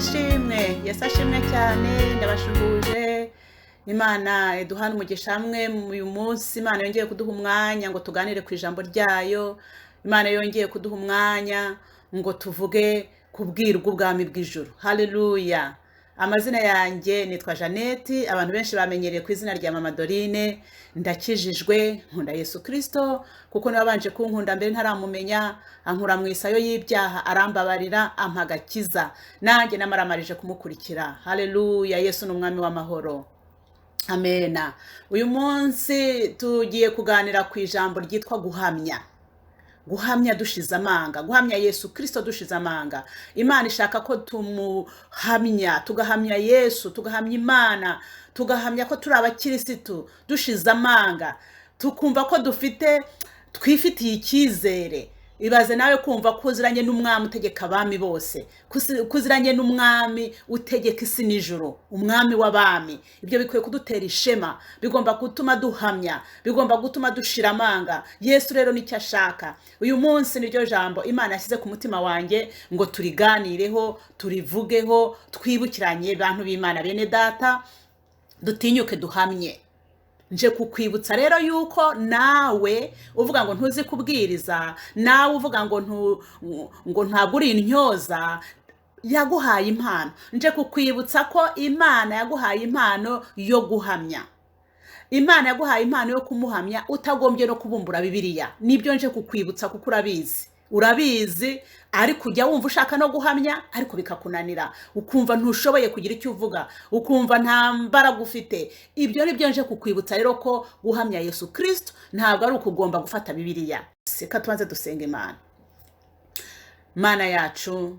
Ashimwe, Yesu ashimwe cyane. Ndabashuhuje. Imana iduhane umugisha hamwe uyu munsi. Imana yongeye kuduha umwanya ngo tuganire ku ijambo ryayo. Imana yongeye kuduha umwanya ngo tuvuge ku bwiru bw'ubwami bw'ijuru. Haleluya! Amazina yanjye nitwa Jeannette, abantu benshi bamenyereye ku izina rya Mama Dorine. Ndakijijwe, nkunda Yesu Kirisito kuko niwe wabanje kunkunda mbere ntaramumenya, ankura mu isayo y'ibyaha, arambabarira, ampa agakiza, nanjye namaramarije kumukurikira. Haleluya! Yesu ni umwami w'amahoro. Amena. Uyu munsi tugiye kuganira ku ijambo ryitwa guhamya, guhamya dushize amanga, guhamya Yesu Kirisito dushize amanga. Imana ishaka ko tumuhamya, tugahamya Yesu, tugahamya Imana, tugahamya ko turi abakirisitu dushize amanga, tukumva ko dufite, twifitiye icyizere. Ibaze nawe kumva ko uziranye n'umwami utegeka abami bose, ko uziranye n'umwami utegeka isi n'ijuru, umwami w'abami. Ibyo bikwiye kudutera ishema, bigomba gutuma duhamya, bigomba gutuma dushira amanga. Yesu rero nicyo ashaka. Uyu munsi niryo jambo Imana yashyize ku mutima wanjye ngo turiganireho, turivugeho, twibukiranye. Bantu b'Imana, bene data, dutinyuke duhamye. Nje kukwibutsa rero yuko nawe uvuga ngo ntuzi kubwiriza, nawe uvuga ngo ntabwo uri intyoza, yaguhaye impano. Nje kukwibutsa ko Imana yaguhaye impano yo guhamya. Imana yaguhaye impano yo kumuhamya utagombye no kubumbura Bibiliya. Nibyo nje kukwibutsa, kuko urabizi, urabizi, ariko ujya wumva ushaka no guhamya ariko bikakunanira, ukumva ntushoboye kugira icyo uvuga, ukumva nta mbaraga ufite. Ibyo ni byo nje kukwibutsa rero, ko guhamya Yesu Kirisito ntabwo ari ukugomba gufata Bibiliya. Reka tubanze dusenga Imana. Mana yacu,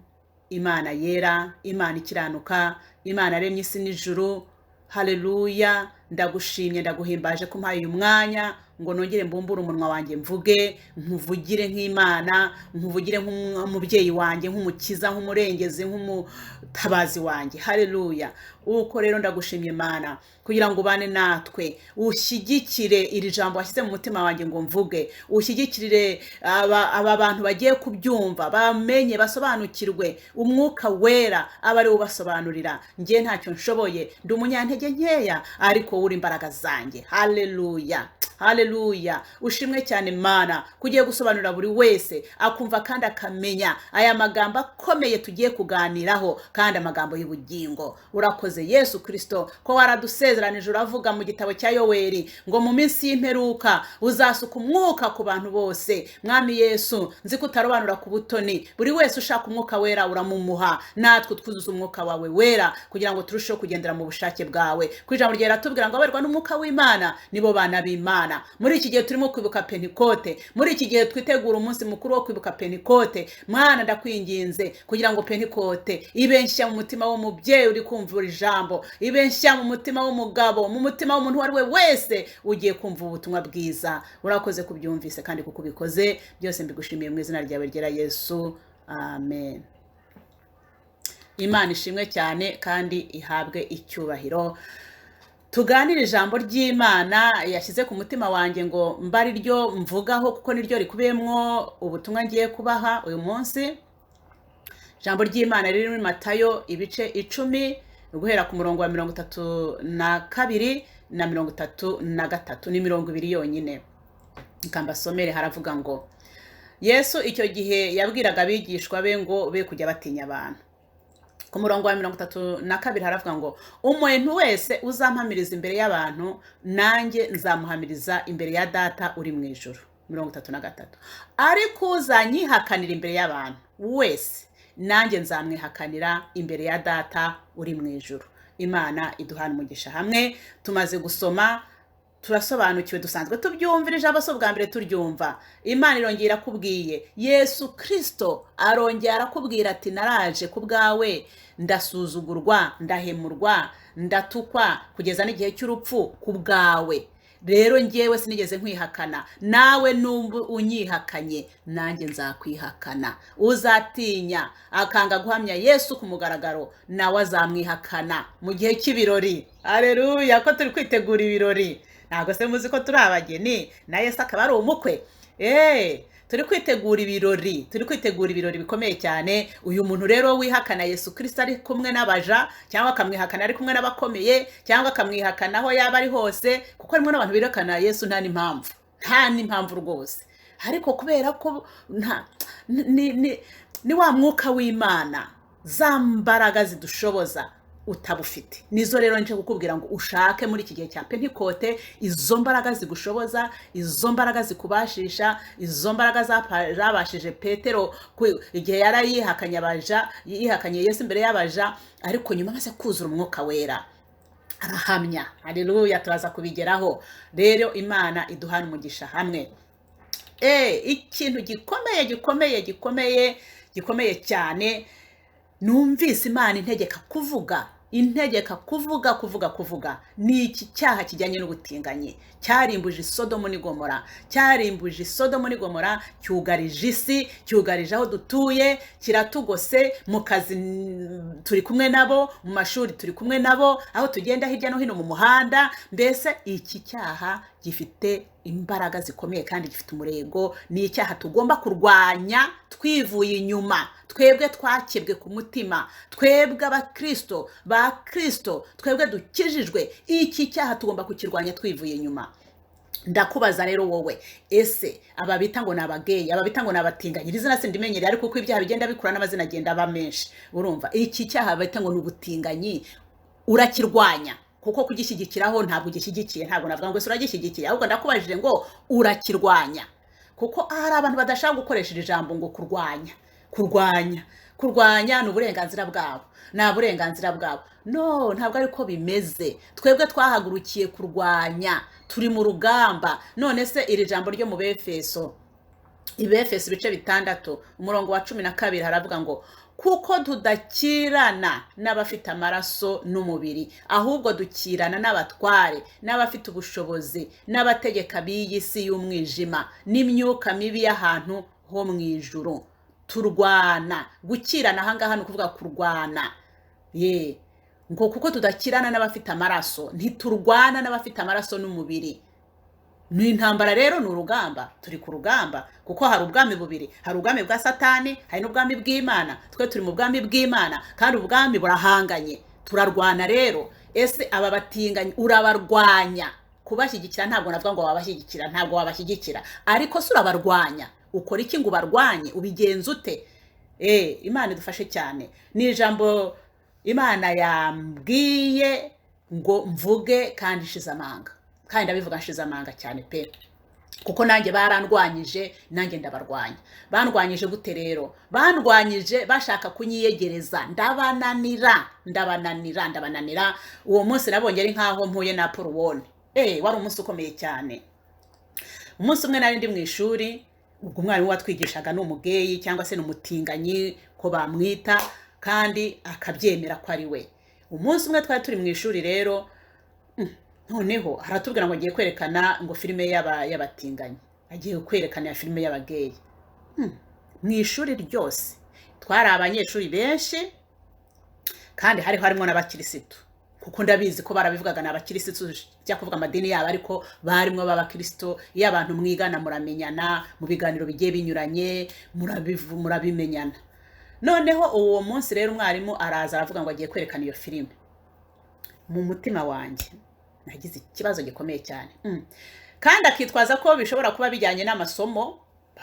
Imana yera, Imana ikiranuka, Imana yaremye isi n'ijuru, haleluya! Ndagushimye, ndaguhimbaje ko umpaye uyu mwanya ngo nongere mbumbure umunwa wanjye, mvuge, nkuvugire nk'Imana, nkuvugire nk'umubyeyi wanjye, nk'umukiza, nk'umurengezi, nk'umutabazi wanjye. Haleluya! Uko rero ndagushimye Imana kugira ngo ubane natwe, ushyigikire iri jambo washyize mu mutima wanjye ngo mvuge, ushyigikire aba bantu bagiye kubyumva, bamenye, basobanukirwe. Umwuka Wera aba ari we ubasobanurira. Njye ntacyo nshoboye, ndi umunyantege nkeya, ariko wowe uri imbaraga zanjye. Haleluya, haleluya! Ushimwe cyane Mana, kugiye gusobanurira buri wese akumva kandi akamenya aya magambo akomeye tugiye kuganiraho, kandi amagambo y'ubugingo. Urakoze Yesu Kirisito ko waradusezeranije, uravuga mu gitabo cya Yoweri ngo mu minsi y'imperuka uzasuka umwuka ku bantu bose. Mwami Yesu, nzi ko utarobanura ku butoni, buri wese ushaka Umwuka Wera uramumuha. Natwe twuzuza Umwuka wawe Wera kugira ngo turusheho kugendera mu bushake bwawe. Ku ijambo ryawe riratubwira ngo abarwa n'Umwuka w'Imana nibo bana b'Imana. Muri iki gihe turimo kwibuka Pentekote, muri iki gihe twitegura umunsi mukuru wo kwibuka Pentekote, Mwana, ndakwinginze kugira ngo Pentekote ibe nshya mu mutima w'umubyeyi uri kumva iri jambo, ibe nshya mu mutima w'umugabo, mu mutima w'umuntu uwo ari we wese ugiye kumva ubutumwa bwiza. Urakoze kubyumvise kandi kuko ubikoze. Byose mbigushimiye mu izina ryawe ryera Yesu, amen. Imana ishimwe cyane kandi ihabwe icyubahiro. Tuganire ijambo ry'Imana yashyize ku mutima wanjye ngo mba ari ryo mvugaho, kuko niryo rikubiyemo ubutumwa ngiye kubaha uyu munsi. Ijambo ry'Imana riri muri Matayo ibice 10, guhera ku murongo wa 32 na 33, ni 20 yonyine. Reka mbasomere. Haravuga ngo: Yesu icyo gihe yabwiraga abigishwa be ngo be kujya batinya abantu. Ku murongo wa 32 haravuga ngo: "Umuntu wese uzampamiriza imbere y'abantu, nanjye nzamuhamiriza imbere ya Data uri mu ijuru." 33: "Ariko uzanyihakanira imbere y'abantu wese, nanjye nzamwihakanira imbere ya Data uri mu ijuru." Imana iduhana umugisha hamwe. Tumaze gusoma, turasobanukiwe, dusanzwe tubyumvira ijambo, si ubwa mbere turyumva. Imana irongera irakubwiye, Yesu Kirisito arongera arakubwira ati: "Naraje ku bwawe, ndasuzugurwa, ndahemurwa, ndatukwa kugeza n'igihe cy'urupfu ku bwawe. Rero ngewe sinigeze nkwihakana, nawe numva unyihakanye, nanjye nzakwihakana." Uzatinya akanga guhamya Yesu ku mugaragaro, nawe azamwihakana mu gihe cy'ibirori. Aleluya! Ko turi kwitegura ibirori, ntabwo se muzi ko turi abageni na Yesu akaba ari umukwe? Turi kwitegura ibirori, turi kwitegura ibirori bikomeye cyane. Uyu muntu rero wihakana Yesu Kirisito ari kumwe n'abaja, cyangwa akamwihakana ari kumwe n'abakomeye, cyangwa akamwihakana aho yaba ari hose, kuko harimo n'abantu birukana Yesu nta n'impamvu, nta n'impamvu rwose. Ariko kubera ko nta ni wa mwuka w'Imana, za mbaraga zidushoboza utabufite, nizo rero nje kukubwira ngo ushake muri iki gihe cya Pentikote izo mbaraga zigushoboza, izo mbaraga zikubashisha, izo mbaraga zabashije Petero igihe yarayihakanye abaja, yihakanye Yesu imbere y'abaja, ariko nyuma amaze kuzura umwuka wera arahamya. Haleluya, turaza kubigeraho rero. Imana iduhana umugisha hamwe. Ikintu gikomeye gikomeye gikomeye gikomeye cyane numvise Imana integeka kuvuga, integeka kuvuga kuvuga kuvuga, ni iki cyaha kijyanye n'ubutinganyi cyarimbuje Sodomu n'Igomora, cyarimbuje Sodomu n'Igomora, cyugarije isi, cyugarije aho dutuye, kiratugose. Mu kazi turi kumwe nabo, mu mashuri turi kumwe nabo, aho tugenda hirya no hino mu muhanda. Mbese iki cyaha gifite imbaraga zikomeye kandi gifite umurego. Ni icyaha tugomba kurwanya twivuye inyuma, twebwe twakebwe ku mutima, twebwe abakristo ba Kristo, twebwe dukijijwe. Iki cyaha tugomba kukirwanya twivuye inyuma. Ndakubaza rero wowe, ese aba bita ngo ni abageyi, aba bita ngo ni abatinganyi, iri zina sindimenyereye, ariko uko ibyaha bigenda bikura n'amazina agenda aba menshi. Urumva iki cyaha bita ngo ni ubutinganyi urakirwanya? Kuko kugishyigikiraho ntabwo ugishyigikiye, ntabwo navuga ngo ese uragishyigikiye, ahubwo ndakubajije ngo urakirwanya. Kuko hari abantu badashaka gukoresha iri jambo ngo kurwanya. Kurwanya, kurwanya ni uburenganzira bwabo, ni uburenganzira bwabo. No, ntabwo ariko bimeze. Twebwe twahagurukiye kurwanya, turi mu rugamba. None se iri jambo ryo mu Befeso, Ibefeso ibice 6 umurongo wa 12 haravuga ngo kuko tudakirana n'abafite amaraso n'umubiri, ahubwo dukirana n'abatware, n'abafite ubushobozi, n'abategeka b'iyi si y'umwijima, n'imyuka mibi y'ahantu ho mu ijuru. Turwana, gukirana ahangaha ni ukuvuga kurwana. Ye, ngo kuko tudakirana n'abafite amaraso, ntiturwana n'abafite amaraso n'umubiri. Ni intambara rero, ni urugamba, turi ku rugamba, kuko hari ubwami bubiri, hari ubwami bwa Satani, hari n'ubwami bw'Imana. Twe turi mu bwami bw'Imana, kandi ubwami burahanganye, turarwana rero. Ese aba batinganyi urabarwanya? Kubashyigikira ntabwo navuga ngo wabashyigikira, ntabwo wabashyigikira, ariko se urabarwanya? Ukora iki ngo ubarwanye? Ubigenza ute? Imana idufashe cyane. Ni ijambo Imana yambwiye ngo mvuge kandi nshize amanga, kandi ndabivuga nshize amanga cyane pe, kuko nanjye barandwanyije, nanjye ndabarwanya. Bandwanyije gute rero? Bandwanyije bashaka kunyiyegereza, ndabananira, ndabananira, ndabananira. Uwo munsi nabonye ari nkaho mpuye na Apolowone. Wari umunsi ukomeye cyane. Umunsi umwe nari ndi mu ishuri, ubwo umwarimu watwigishaga ni umugeyi cyangwa se ni umutinganyi ko bamwita, kandi akabyemera ko ari we. Umunsi umwe twari turi mu ishuri rero, noneho aratubwira ngo agiye kwerekana ngo filime y'abatinganyi, agiye kwerekana ya filime y'abageyi. Mu ishuri ryose twari abanyeshuri benshi, kandi hari harimo n'abakirisitu, kuko ndabizi ko barabivugaga ni abakirisitu, cyangwa kuvuga amadini yabo, ariko barimo b'abakristo. Iyo abantu mwigana muramenyana mu biganiro bigiye binyuranye, murabimenyana. Noneho uwo munsi rero umwarimu araza aravuga ngo agiye kwerekana iyo filime. Mu mutima wanjye nagize ikibazo gikomeye cyane. Kandi akitwaza ko bishobora kuba bijyanye n'amasomo,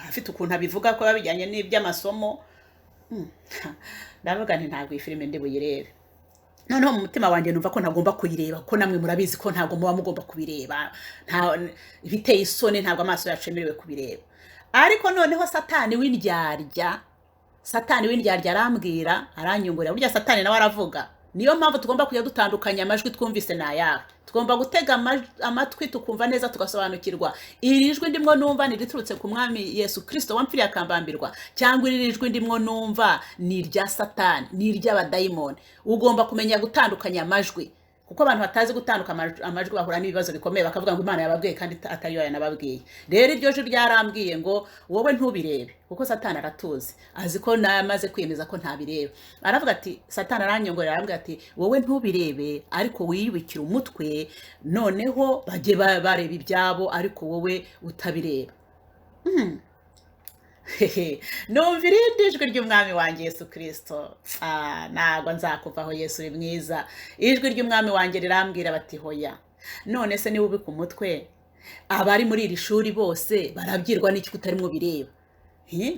afite ukuntu abivuga ko biba bijyanye n'iby'amasomo. Ndavuga nti ntabwo iyi filime ndi buyirebe. Noneho mu mutima wanjye numva ko ntagomba kuyireba, ko namwe murabizi ko ntabwo muba mugomba kubireba, nta biteye isoni, ntabwo amaso yacu yemerewe kubireba. Ariko noneho Satani w'indyarya, Satani w'indyarya arambwira, aranyungurira. Burya Satani nawe aravuga. Niyo mpamvu tugomba kujya dutandukanya amajwi twumvise n'ayawe. Tugomba gutega amatwi tukumva neza, tugasobanukirwa iri jwi ndimwo numva ni riturutse ku Mwami Yesu Kristo wampfiriye akambambirwa, cyangwa iri jwi ndimwo numva ni irya Satani, ni iry'abadayimoni. Ugomba kumenya gutandukanya amajwi, kuko abantu batazi gutandukanya amajwi bahura n'ibibazo bikomeye, bakavuga ngo Imana yababwiye kandi atari yo yanababwiye. Rero iryo jwi ryarambwiye ngo wowe ntubirebe, kuko Satani aratuzi, azi ko namaze kwiyemeza ko ntabireba. Aravuga ati, Satani aranyongorera arambwira ati wowe ntubirebe, ariko wiyubikire umutwe, noneho bajye bareba ibyabo, ariko wowe utabireba. Numva irindi jwi ry'umwami wanjye Yesu Kirisito. Ntabwo nzakuvaho, Yesu uri mwiza. Ijwi ry'umwami wanjye rirambwira bati: "Hoya, none se niba ubika umutwe, abari muri iri shuri bose barabyirwa n'iki kutarimo bireba?"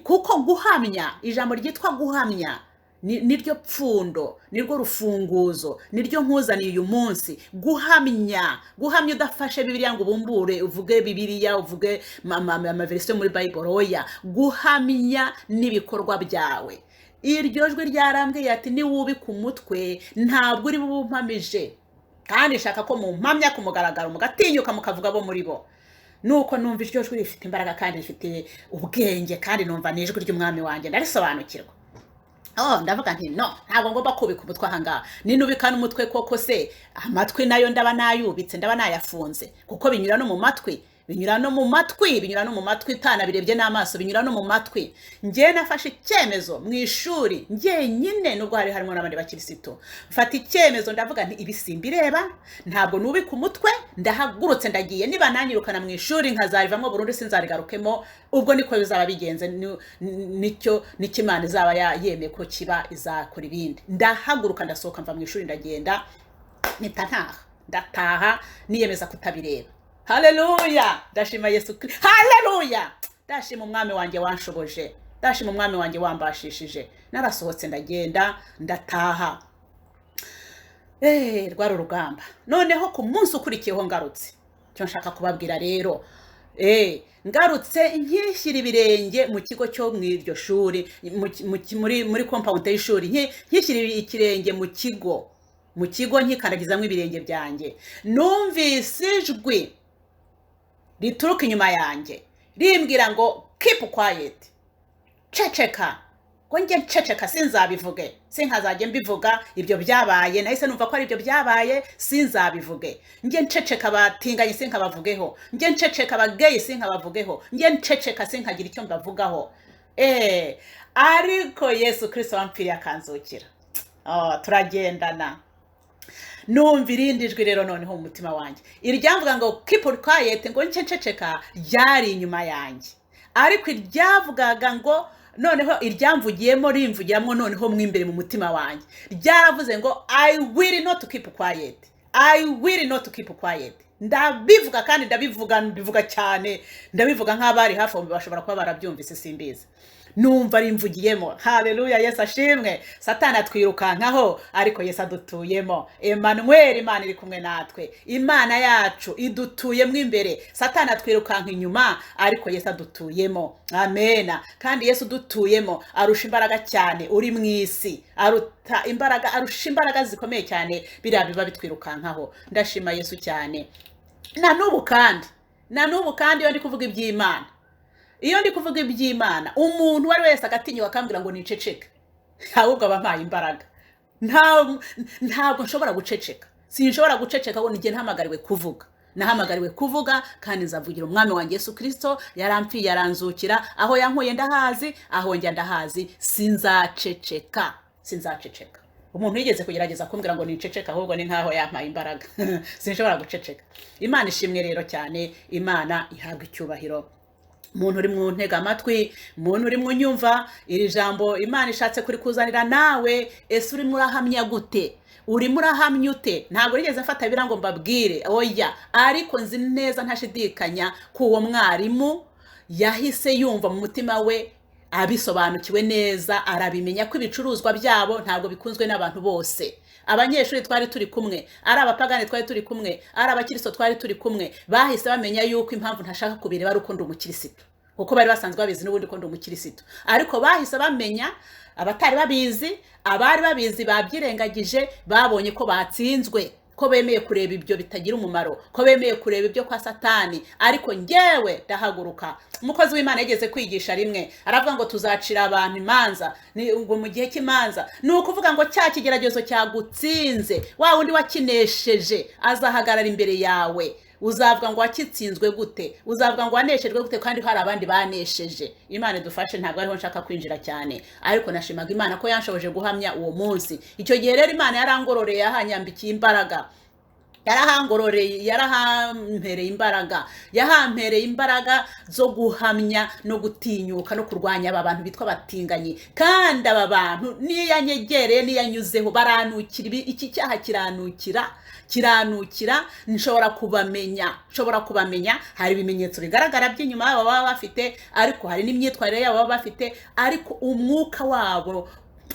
Kuko guhamya, ijambo ryitwa guhamya niryo pfundo, nirwo rufunguzo, niryo nkuzaniye uyu munsi. Guhamya, guhamya udafashe Bibiliya ngo ubumbure uvuge Bibiliya, uvuge amaverisiyo muri Bayibolo, oya, guhamya n'ibikorwa byawe. Iryo jwi ryarambwiye ati: "Niwubika umutwe ntabwo uri bube umpamije, kandi shaka ko mumpamya ku mugaragaro, mugatinyuka mukavuga abo muri bo." Nuko numva iryo jwi rifite imbaraga kandi rifite ubwenge, kandi numva ni ijwi ry'umwami wanjye, ndarisobanukirwa. Oh, ndavuga nti: "No, ntabwo ngomba kubika umutwe ahangaha. Ninubika n'umutwe koko se amatwi nayo ndaba nayubitse, ndaba nayafunze?" Kuko binyura no mu matwi, binyura no mu matwi, binyura no mu matwi, utanabirebye n'amaso binyura no mu matwi. Njye nafashe icyemezo mu ishuri njyenyine, nubwo hari harimo n'abandi bakirisitu, mfata icyemezo ndavuga nti: "Ibi simbireba, ntabwo nubika umutwe, ndahagurutse ndagiye. Niba nanyirukana mu ishuri nkazarivamo burundu sinzarigarukemo, ubwo niko bizaba bigenze, nicyo Imana izaba yemeye ko kiba, izakora ibindi." Ndahaguruka, ndasohoka, mva mu ishuri ndagenda, mpita ntaha, ndataha niyemeza kutabireba. Haleluya, ndashima Yesu Kristo. Haleluya, ndashima umwami wanjye wanshoboje, ndashima umwami wanjye wambashishije. Narasohotse ndagenda ndataha. Rwari urugamba. Noneho ku munsi ukurikiyeho ngarutse, icyo nshaka kubabwira rero, ngarutse nkishyira ibirenge mu kigo cyo mu iryo shuri, muri compound y'ishuri, nkishyira ikirenge mu kigo, nkikandagizamo ibirenge byanjye, numvise ijwi rituruka inyuma yanjye rimbwira ngo: "Keep quiet, ceceka." Ngo njye nceceka, sinzabivuge, sinkazajye mbivuga ibyo byabaye. Nahise numva ko ari ibyo byabaye, sinzabivuge. Njye nceceka, batinganye sinkabavugeho, njye nceceka, abageyi sinkabavugeho, njye nceceka sinkagira icyo mbavugaho. Ariko Yesu Kirisito wampfiriye akanzukira, oh, turagendana. Numva irindi jwi rero noneho mu mutima wanjye, iryamvuga ngo "Keep quiet", ngo nce nceceka, ryari inyuma yanjye, ariko iryavugaga ngo noneho, iryamvugiyemo rimvugiramo noneho mo imbere mu mutima wanjye, ryaravuze ngo: "I will not keep quiet, I will not keep quiet." Ndabivuga kandi ndabivuga, mbivuga cyane, ndabivuga nk'abari hafi aho bashobora kuba barabyumvise, simbizi. Numva rimvugiyemo. Haleluya, Yesu ashimwe. Satani atwirukankaho, ariko Yesu adutuyemo. Emmanuel, Imana iri kumwe natwe, Imana yacu idutuyemo imbere. Satani atwirukanka inyuma, ariko Yesu adutuyemo. Amena. Kandi Yesu udutuyemo arusha imbaraga cyane uri mu isi, aruta imbaraga, arusha imbaraga zikomeye cyane biriya biba bitwirukankaho. Ndashima Yesu cyane. Na n'ubu kandi iyo ndi kuvuga iby'Imana, iyo ndi kuvuga iby'Imana, umuntu uwo ari we wese agatinyuka akambwira ngo niceceke, ahubwo aba ampaye imbaraga. Ntabwo nshobora guceceka, sinshobora guceceka ngo nijye ntahamagariwe kuvuga. Nahamagariwe kuvuga kandi nzavugira umwami wanjye Yesu Kirisito. Yarampfiye, yaranzukira, aho yankuye ndahazi, aho njya ndahazi. Sinzaceceka, sinzaceceka. Umuntu yigeze kugerageza kumbwira ngo niceceke, ahubwo ni nkaho yampaye imbaraga. Sinshobora guceceka. Imana ishimwe rero cyane, Imana ihabwa icyubahiro. Umuntu uri mu ntega amatwi, umuntu uri mu nyumva iri jambo, Imana ishatse kurikuzanira nawe. Ese urimo urahamya gute? Urimo urahamya ute? Ntabwo nigeze mfata biriya ngo mbabwire, oya, ariko nzi neza ntashidikanya ko uwo mwarimu yahise yumva mu mutima we abisobanukiwe neza, arabimenya ko ibicuruzwa byabo ntabwo bikunzwe n'abantu bose. Abanyeshuri twari turi kumwe, ari abapagani twari turi kumwe, ari abakirisito twari turi kumwe, bahise bamenya yuko impamvu ntashaka kubireba ari uko ndi umukirisitu, kuko bari basanzwe babizi n'ubundi ko ndi umukirisitu. Ariko bahise bamenya, abatari babizi, abari babizi babyirengagije, babonye ko batsinzwe, ko bemeye kureba ibyo bitagira umumaro, ko bemeye kureba ibyo kwa Satani. Ariko njyewe ndahaguruka. Umukozi w'Imana yigeze kwigisha rimwe, aravuga ngo tuzacira abantu imanza ngo mu gihe cy'imanza. Ni ukuvuga ngo cya kigeragezo cyagutsinze, wa wundi wakinesheje azahagarara imbere yawe. Uzavuga ngo wakitsinzwe gute? Uzavuga ngo waneshejwe gute kandi hari abandi banesheje? Imana idufashe. Ntabwo ariho nshaka kwinjira cyane, ariko nashimaga Imana ko yanshoboje guhamya uwo munsi. Icyo gihe rero Imana yarangororeye, yahanyambikiye imbaraga. Yarahangororeye, yarahampereye imbaraga, yahampereye imbaraga zo guhamya no gutinyuka no kurwanya aba bantu bitwa abatinganyi. Kandi aba bantu niyo anyegereye, niyo anyuzeho, baranukira. Iki cyaha kiranukira, kiranukira. Nshobora kubamenya, nshobora kubamenya. Hari ibimenyetso bigaragara by'inyuma yabo baba bafite, ariko hari n'imyitwarire yabo baba bafite, ariko umwuka wabo,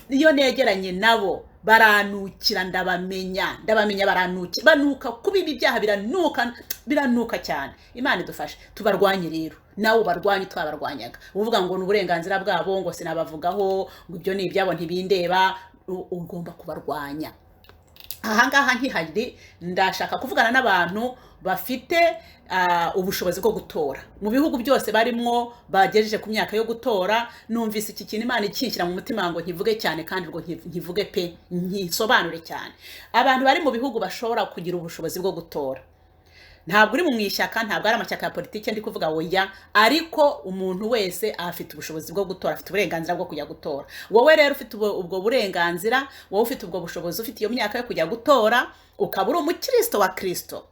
iyo negeranye nabo baranukira, ndabamenya, ndabamenya, baranukira, banuka kuba ibi byaha biranuka, biranuka cyane. Imana idufashe tubarwanye rero, nawe ubarwanye, twabarwanyaga. Uvuga ngo ni uburenganzira bwabo, ngo sinabavugaho, ngo ibyo ni ibyabo ntibindeba, ugomba kubarwanya. Ahangaha nkihari ndashaka kuvugana n'abantu bafite ubushobozi bwo gutora mu bihugu byose barimwo, bagejeje ku myaka yo gutora. Numvise iki kintu Imana ikinshyira mu mutima ngo nkivuge cyane, kandi ngo nkivuge pe, nkisobanure cyane. Abantu bari mu bihugu bashobora kugira ubushobozi bwo gutora, ntabwo uri mu ishyaka, ntabwo ari amashyaka ya politiki ndi kuvuga, oya, ariko umuntu wese afite ubushobozi bwo gutora, afite uburenganzira bwo kujya gutora. Wowe rero ufite ubwo burenganzira, wowe ufite ubwo bushobozi, ufite iyo myaka yo kujya gutora, ukaba uri umukristo wa Kristo,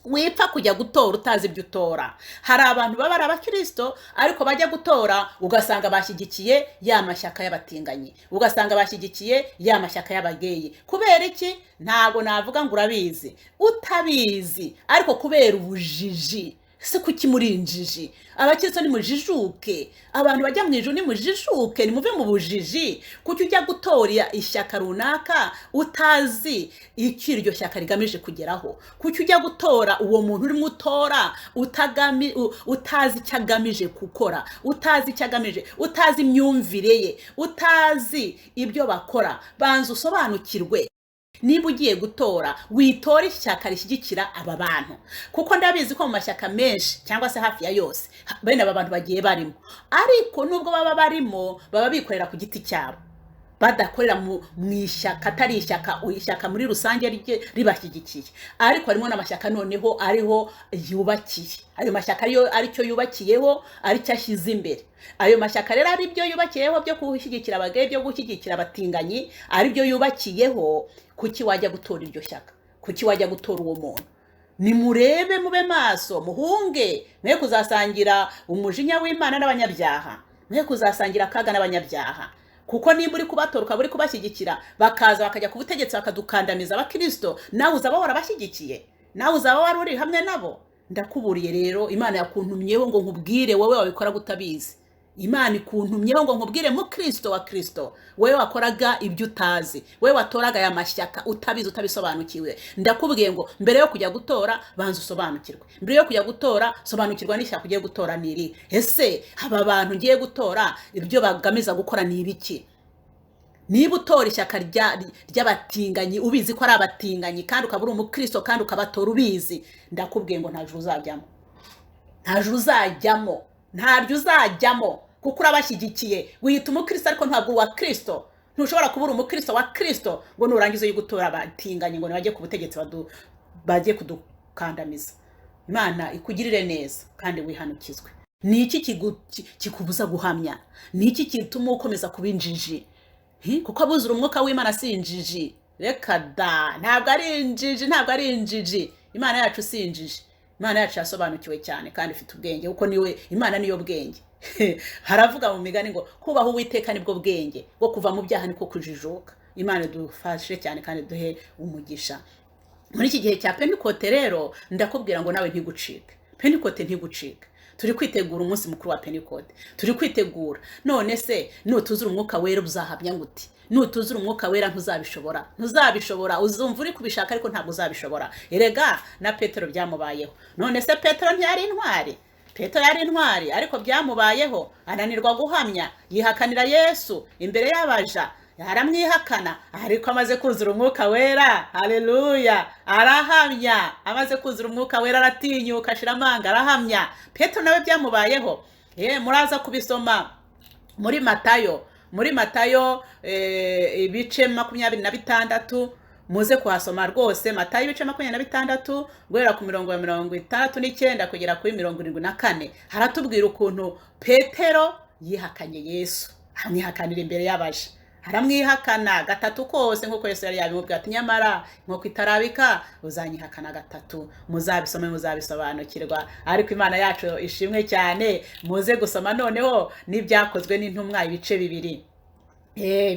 wipfa kujya gutora utazi ibyo utora. Hari abantu baba ari abakristo ariko bajya gutora ugasanga bashyigikiye ya mashyaka y'abatinganyi, ugasanga bashyigikiye ya mashyaka y'abageyi. Kubera iki? Ntabwo navuga ngo urabizi utabizi, ariko kubera ubujiji. Se kuki muri injiji? Abakristo nimujijuke, abantu bajya mu ijuru nimujijuke, nimuve mu bujiji. Kuki ujya gutora ishyaka runaka utazi icyo iryo shyaka rigamije kugeraho? Kuki ujya gutora uwo muntu urimo utora utazi icyo agamije gukora, utazi icyo agamije, utazi imyumvire ye, utazi ibyo bakora? Banza usobanukirwe. Niba ugiye gutora, witora ishyaka rishyigikira aba bantu, kuko ndabizi ko mu mashyaka menshi cyangwa se hafi ya yose bene aba bantu bagiye barimo, ariko nubwo baba barimo baba bikorera ku giti cyabo, badakorera mu ishyaka, atari ishyaka, ishyaka muri rusange ribashyigikiye. Ariko harimo n'amashyaka noneho ariho yubakiye, ayo mashyaka ariyo aricyo yubakiyeho, aricyo ashyize imbere. Ayo mashyaka rero ari byo yubakiyeho byo gushyigikira abagore, byo gushyigikira abatinganyi, ari byo yubakiyeho. Kuki wajya gutora iryo shyaka? Kuki wajya gutora uwo muntu? Nimurebe, mube maso, muhunge, mwe kuzasangira umujinya w'Imana n'abanyabyaha, mwe kuzasangira akaga n'abanyabyaha. Kuko nimba uri kubatora ukaba uri kubashyigikira, bakaza bakajya ku butegetsi bakadukandamiza abakristo, nawe uzaba warabashyigikiye, nawe uzaba wari uri hamwe nabo. Ndakuburiye rero, Imana yakuntumyeho ngo nkubwire wowe wabikora utabizi. Imana ikuntumyeho ngo nkubwire mukristo wa Kristo, wowe wakoraga ibyo utazi, wowe watoraga aya mashyaka utabizi, utabisobanukiwe. Ndakubwiye ngo mbere yo kujya gutora banza usobanukirwe. Mbere yo kujya gutora sobanukirwa n'ishyaka ugiye gutora ni iri. Ese aba bantu ngiye gutora ibyo bagamiza gukora ni ibiki? Niba utora ishyaka ry'abatinganyi ubizi ko ari abatinganyi, kandi ukaba uri umukristo kandi ukabatora ubizi, ndakubwiye ngo nta juru uzajyamo, nta juru uzajyamo, ntaryo uzajyamo, kuko urabashyigikiye. Wiyita umukristo ariko ntabwo uwa Kristo. Ntushobora kuba uri umukristo wa Kristo ngo nurangize uyu gutora abatinganyi ngo nibajye ku butegetsi bajye kudukandamiza. Imana ikugirire neza kandi wihanukizwe. Ni iki kikubuza guhamya? Ni iki gituma ukomeza kuba injiji? Kuko abuzura umwuka w'Imana si injiji. Reka da, ntabwo ari injiji, ntabwo ari injiji. Imana yacu si injiji. Imana yacu yasobanukiwe cyane kandi ifite ubwenge, kuko niwe Imana niyo bwenge. Haravuga mu migani ngo kubaha Uwiteka nibwo bwenge, bwo kuva mu byaha niko kujijuka. Imana idufashe cyane kandi duhe umugisha. Muri iki gihe cya Pentekote rero ndakubwira ngo nawe ntigucike. Pentekote ntigucike. Turi kwitegura umunsi mukuru wa Pentekote. Turi kwitegura. None se nutuzura umwuka wera uzahamya gute? Nutuzura umwuka wera ntuzabishobora. Ntuzabishobora, uzumva uri kubishaka ariko ntabwo uzabishobora. Erega na Petero byamubayeho. None se Petero ntiyari intwari? Petero yari intwari ariko byamubayeho, ananirwa guhamya, yihakanira Yesu imbere y'abaja, aramwihakana, ariko amaze kuzura umwuka wera, haleluya, arahamya. Amaze kuzura umwuka wera aratinyuka, ashira amanga, arahamya. Petero nawe byamubayeho. Muraza kubisoma muri Matayo, muri Matayo ibice 26, muze kuhasoma rwose. Matayo ibice 26 guhera ku mirongo ya 69 kugera kuri 74, haratubwira ukuntu Petero yihakanye Yesu, amwihakanira imbere y'abaja. Aramwihakana gatatu kose nk'uko Yesu yari yabimubwiye ati nyamara nk'uko itarabika uzanyihakana gatatu. Muzabisome muzabisobanukirwa. Ariko Imana yacu ishimwe cyane. Muze gusoma noneho n'ibyakozwe n'intumwa ibice 2.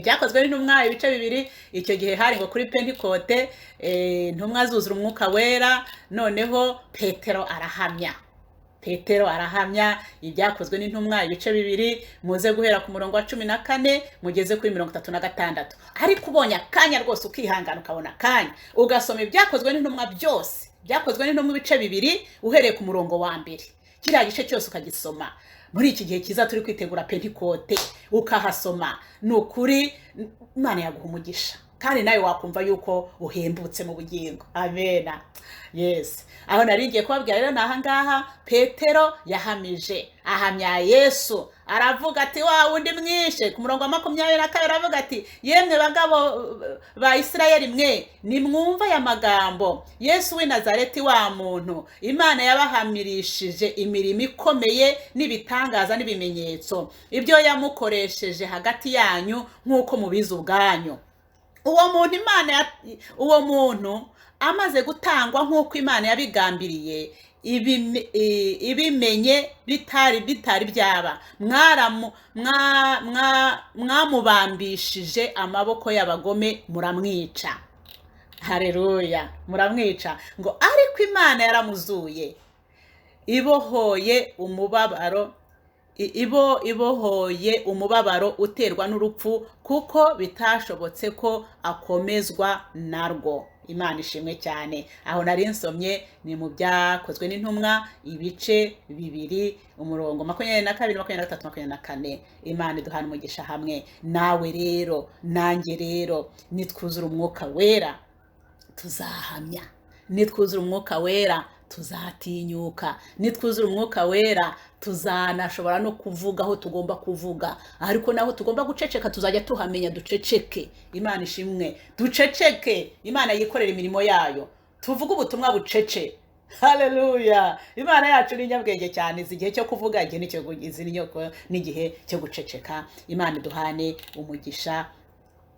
Byakozwe n'intumwa ibice 2. Icyo gihe hari ngo kuri Pentikote, intumwa zuzura umwuka wera, noneho Petero arahamya. Petero arahamya. Ibyakozwe n'intumwa ibice 2, muze guhera ku murongo wa 14 mugeze kuri 36. Ariko ubonye akanya rwose ukihangana ukabona akanya ugasoma ibyakozwe n'intumwa byose, byakozwe n'intumwa ibice 2 uhereye ku murongo wa 1, kiriya gice cyose ukagisoma muri iki gihe cyiza turi kwitegura Pentikote, ukahasoma, ni ukuri Imana yaguha umugisha kandi nawe wakumva yuko uhembutse mu bugingo. Amena. Yes, aho nari ngiye kubabwira rero ni aha ngaha Petero yahamije, ahamya Yesu, aravuga ati wa wundi mwishe. Ku murongo wa 22 aravuga ati yemwe bagabo ba Isirayeli mwe, nimwumva aya magambo, Yesu w'i Nazareti wa muntu Imana yabahamirishije imirimo ikomeye n'ibitangaza n'ibimenyetso, ibyo yamukoresheje hagati yanyu nk'uko mubizi ubwanyu. Uwo muntu Imana, uwo muntu amaze gutangwa nk'uko Imana yabigambiriye, ibimenye bitari byaba, mwamubambishije amaboko y'abagome muramwica. Haleluya, muramwica. Ngo ariko Imana yaramuzuye, ibohoye umubabaro ibohoye umubabaro uterwa n'urupfu, kuko bitashobotse ko akomezwa narwo. Imana ishimwe cyane. Aho nari nsomye ni mu byakozwe n'intumwa ibice 2 umurongo 22, 23, 24. Imana iduhana umugisha hamwe nawe rero, nanjye rero, nitwuzura umwuka wera tuzahamya, nitwuzura umwuka wera tuzatinyuka, nitwuzura umwuka wera tuzanashobora no kuvuga aho tugomba kuvuga, ariko naho tugomba guceceka tuzajya tuhamenya duceceke. Imana ishimwe, duceceke, Imana yikorera imirimo yayo, tuvuge ubutumwa bucece. Haleluya. Imana yacu ni inyabwenge cyane, izi igihe cyo kuvuga, igihe n'igihe cyo guceceka. Imana iduhane umugisha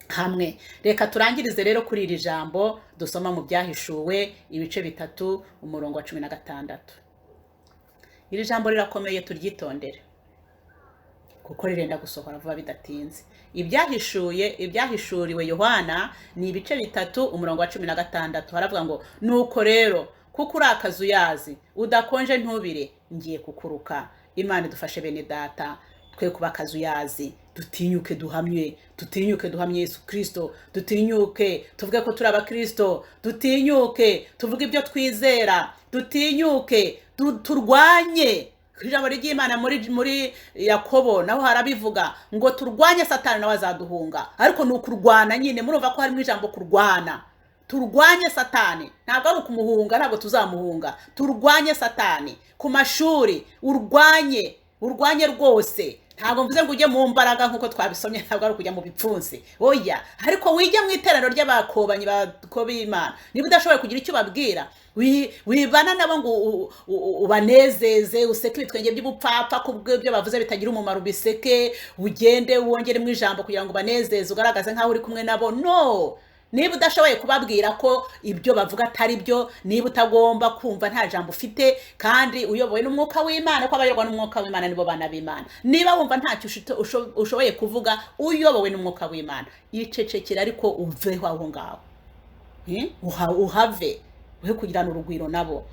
hamwe. Reka turangirize rero kuri iri jambo dusoma mu byahishuwe ibice 3 umurongo wa 16. Iri jambo rirakomeye, turyitondere kuko rirenda gusohora vuba bidatinze. Ibyahishuriwe Yohana ni ibice 3 umurongo wa 16. Haravuga ngo nuko rero kuko uri akazuyazi udakonje ntubire, ngiye kukuruka. Imana idufashe bene data, twe kuba akazuyazi, dutinyuke duhamye, dutinyuke duhamye Yesu Kristo, dutinyuke tuvuge ko turi abakristo, dutinyuke tuvuge ibyo twizera, dutinyuke turwanye. Ijambo ry'Imana muri Yakobo naho harabivuga ngo turwanye Satani nawe azaduhunga. Ariko ni ukurwana nyine, murumva ko harimo ijambo kurwana. Turwanye Satani, ntabwo ari ukumuhunga, ntabwo tuzamuhunga. Turwanye Satani ku mashuri, urwanye rwose. Ntabwo mvuze ngo ujye mu mbaraga nk'uko twabisomye, ntabwo ari ukujya mu bipfunsi, oya, ariko wijya mu iteraniro ry'abakobanyi b'Imana. Niba udashoboye kugira icyo ubabwira, wibana nabo ngo ubanezeze, useke ibitwenge by'ubupfapfa kubw'ibyo bavuze bitagira umumaro, ubiseke, ugende wongere mu ijambo kugira ngo ubanezeze, ugaragaze nk'aho uri kumwe nabo. No, niba udashoboye kubabwira ko ibyo bavuga atari byo, niba utagomba kumva nta jambo ufite kandi uyobowe n'umwuka w'Imana, ko abayoborwa n'umwuka w'Imana nibo bana b'Imana, niba wumva ntacyo ushoboye kuvuga uyobowe n'umwuka w'Imana, yicecekera, ariko uveho aho ngaho, uhave, uhe kugirana urugwiro nabo.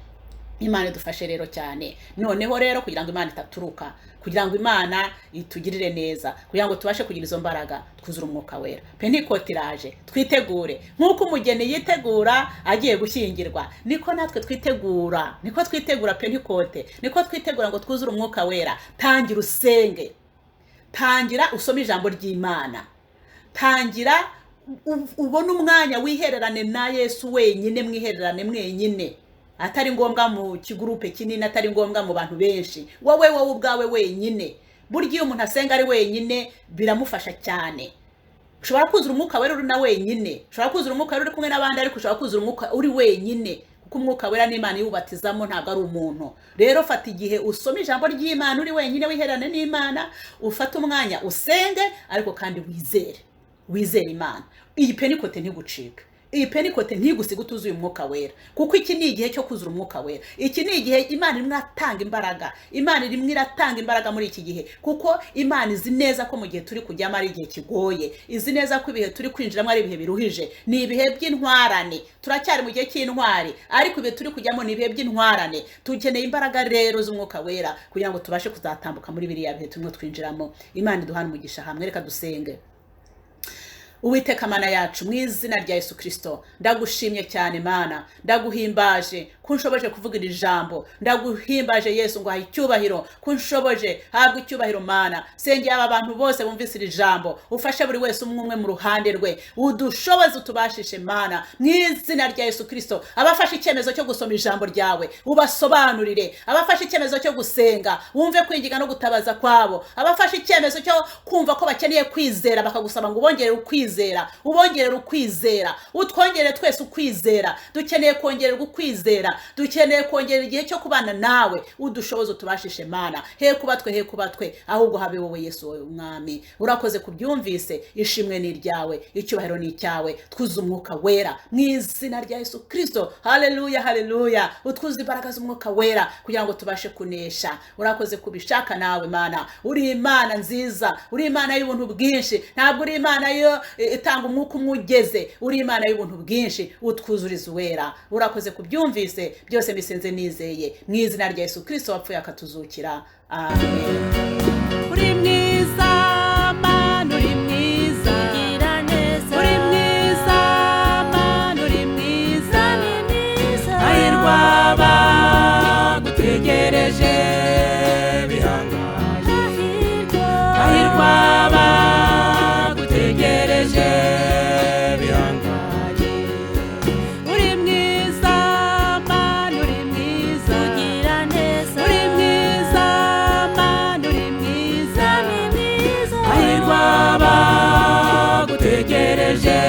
Imana idufashe rero cyane. Noneho rero kugira ngo Imana itaturuka, kugira ngo Imana itugirire neza, kugira ngo tubashe kugira izo mbaraga, twuzure umwuka wera. Pentekote iraje, twitegure nk'uko umugeni yitegura agiye gushyingirwa, niko natwe twitegura, niko twitegura Pentekote, niko twitegura ngo twuzure umwuka wera. Tangira usenge, tangira usome ijambo ry'Imana, tangira ubone umwanya wihererane na Yesu wenyine, mwihererane mwenyine, atari ngombwa mu kigurupe kinini, atari ngombwa mu bantu benshi, wowe ubwawe wenyine. Burya iyo umuntu asenga ari wenyine biramufasha cyane. Ushobora kuzura umwuka wera uri na wenyine, ushobora kuzura umwuka wera uri kumwe n'abandi, ariko ushobora kuzura umwuka uri wenyine, kuko umwuka wera n'Imana iwubatizamo, ntabwo ari umuntu. Rero fata igihe usome ijambo ry'Imana uri wenyine, wihererane n'Imana, ufate umwanya usenge, ariko kandi wizere. Wizere Imana. Iyi Pentekote ntigucike, iyi Pentekote ntigusiga utuzuye umwuka wera, kuko iki ni igihe cyo kuzura umwuka wera. Iki ni igihe Imana irimo iratanga imbaraga. Imana irimo iratanga imbaraga muri iki gihe, kuko Imana izi neza ko mu gihe turi kujyamo ari igihe kigoye, izi neza ko ibihe turi kwinjiramo ari ibihe biruhije, ni ibihe by'intwarane. Turacyari mu gihe cy'intwari, ariko ibihe turi kujyamo ni ibihe by'intwarane. Dukeneye imbaraga rero z'umwuka wera kugira ngo tubashe kuzatambuka muri biriya bihe turimo twinjiramo. Imana iduhane umugisha hamwe. Reka dusenge. Uwiteka Mana yacu, mu izina rya Yesu Kristo, ndagushimye cyane Mana, ndaguhimbaje ko unshoboje kuvuga iri jambo. Ndaguhimbaje Yesu, ngo icyubahiro ko unshoboje, habwa icyubahiro Mana. Sengera aba bantu bose bumvise iri jambo, ufashe buri wese umwe umwe mu ruhande rwe, udushoboze, utubashishe Mana, mu izina rya Yesu Kristo. Abafashe icyemezo cyo gusoma ijambo ryawe, ubasobanurire. Abafashe icyemezo cyo gusenga, wumve kwinginga no gutabaza kwabo. Abafashe icyemezo cyo kumva ko bakeneye kwizera, bakagusaba ngo ubongerere ukwizera, ubongerere ukwizera, utwongerere twese ukwizera. Dukeneye kongererwa ukwizera, dukeneye kongera igihe cyo kubana nawe. Udushoboze, utubashishe Mana. He kuba twe, he kuba twe, ahubwo habe wowe Yesu, wowe Umwami. Urakoze kubyumvise. Ishimwe ni iryawe, icyubahiro ni icyawe. Twuzuze umwuka wera mu izina rya Yesu Kristo. Haleluya, haleluya. Utwuzuze imbaraga z'umwuka wera kugira ngo tubashe kunesha. Urakoze kubishaka nawe Mana. Uri Imana nziza, uri Imana y'ubuntu bwinshi. Ntabwo uri Imana yo itanga umwuka umwe ugeze, uri Imana y'ubuntu bwinshi, utwuzuriza uwera. Urakoze kubyumvise. Byose mbisenze nizeye mu izina rya Yesu Kristo wapfuye akatuzukira, amen. Uri mwiza Mana, uri mwiza. Ugira neza. Uri mwiza Mana, uri mwiza. Ni mwiza. Hahirwa abagutegereje bihanganye. Hahirwa. Hahirwa abagutegereje bihanganye. Uri mwiza Mana, uri mwiza. Ugira neza. Uri mwiza Mana, uri mwiza. Ni mwiza. Hahirwa abagutegereje.